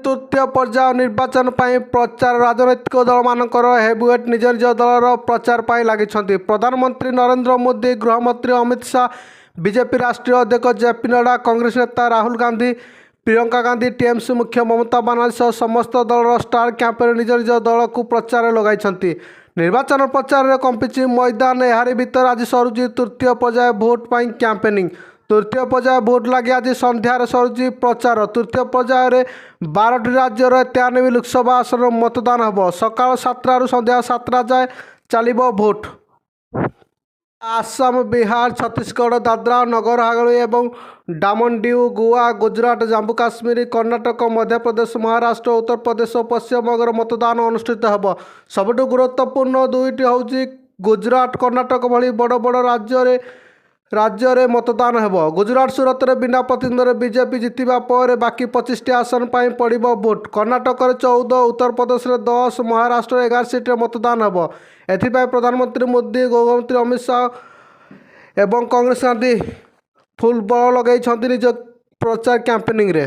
ତୃତୀୟ ପର୍ଯ୍ୟାୟ ନିର୍ବାଚନ ପାଇଁ ପ୍ରଚାର। ରାଜନୈତିକ ଦଳମାନଙ୍କର ହେଭିୱେଟ୍ ନିଜ ନିଜ ଦଳର ପ୍ରଚାର ପାଇଁ ଲାଗିଛନ୍ତି। ପ୍ରଧାନମନ୍ତ୍ରୀ ନରେନ୍ଦ୍ର ମୋଦି, ଗୃହମନ୍ତ୍ରୀ ଅମିତ ଶାହ, ବିଜେପି ରାଷ୍ଟ୍ରୀୟ ଅଧ୍ୟକ୍ଷ ଜେପି ନଡ୍ଡା, କଂଗ୍ରେସ ନେତା ରାହୁଲ ଗାନ୍ଧୀ, ପ୍ରିୟଙ୍କା ଗାନ୍ଧୀ, ଟିଏମ୍ସି ମୁଖ୍ୟ ମମତା ବାନାର୍ଜୀ ସହ ସମସ୍ତ ଦଳର ଷ୍ଟାର କ୍ୟାମ୍ପେନର ନିଜ ନିଜ ଦଳକୁ ପ୍ରଚାରରେ ଲଗାଇଛନ୍ତି। ନିର୍ବାଚନ ପ୍ରଚାରରେ କମ୍ପିଛି ମଇଦାନ। ଏହାରି ଭିତରେ ଆଜି ସରୁଛି ତୃତୀୟ ପର୍ଯ୍ୟାୟ ଭୋଟ ପାଇଁ କ୍ୟାମ୍ପେନିଂ। ତୃତୀୟ ପର୍ଯ୍ୟାୟ ଭୋଟ ଲାଗି ଆଜି ସନ୍ଧ୍ୟାରେ ସରୁଛି ପ୍ରଚାର। ତୃତୀୟ ପର୍ଯ୍ୟାୟରେ 12ଟି ରାଜ୍ୟର 93 ଲୋକସଭା ଆସନର ମତଦାନ ହେବ। ସକାଳ 7ଟାରୁ ସନ୍ଧ୍ୟା 7ଟା ଯାଏ ଚାଲିବ ଭୋଟ। ଆସାମ, ବିହାର, ଛତିଶଗଡ଼, ଦାଦ୍ରା, ନଗର ହାବେଳି ଏବଂ ଡାମନ ଡିଉ, ଗୋଆ, ଗୁଜରାଟ, ଜାମ୍ମୁ କାଶ୍ମୀର, କର୍ଣ୍ଣାଟକ, ମଧ୍ୟପ୍ରଦେଶ, ମହାରାଷ୍ଟ୍ର, ଉତ୍ତରପ୍ରଦେଶ ଓ ପଶ୍ଚିମବଙ୍ଗର ମତଦାନ ଅନୁଷ୍ଠିତ ହେବ। ସବୁଠୁ ଗୁରୁତ୍ୱପୂର୍ଣ୍ଣ ଦୁଇଟି ହେଉଛି ଗୁଜରାଟ, କର୍ଣ୍ଣାଟକ ଭଳି ବଡ଼ ବଡ଼ ରାଜ୍ୟରେ ମତଦାନ ହେବ। ଗୁଜରାଟ ସୁରତରେ ବିନା ପ୍ରତିଦ୍ୱନ୍ଦ୍ୱୀରେ ବିଜେପି ଜିତିବା ପରେ ବାକି 25ଟି ଆସନ ପାଇଁ ପଡ଼ିବ ଭୋଟ। କର୍ଣ୍ଣାଟକରେ 14, ଉତ୍ତରପ୍ରଦେଶରେ 10, ମହାରାଷ୍ଟ୍ରରେ 11 ସିଟ୍ରେ ମତଦାନ ହେବ। ଏଥିପାଇଁ ପ୍ରଧାନମନ୍ତ୍ରୀ ମୋଦି, ଗୃହମନ୍ତ୍ରୀ ଅମିତ ଶାହ ଏବଂ କଂଗ୍ରେସ ଗାନ୍ଧୀ ଫୁଲ୍ ବଳ ଲଗାଇଛନ୍ତି ନିଜ ପ୍ରଚାର କ୍ୟାମ୍ପେନିଂରେ।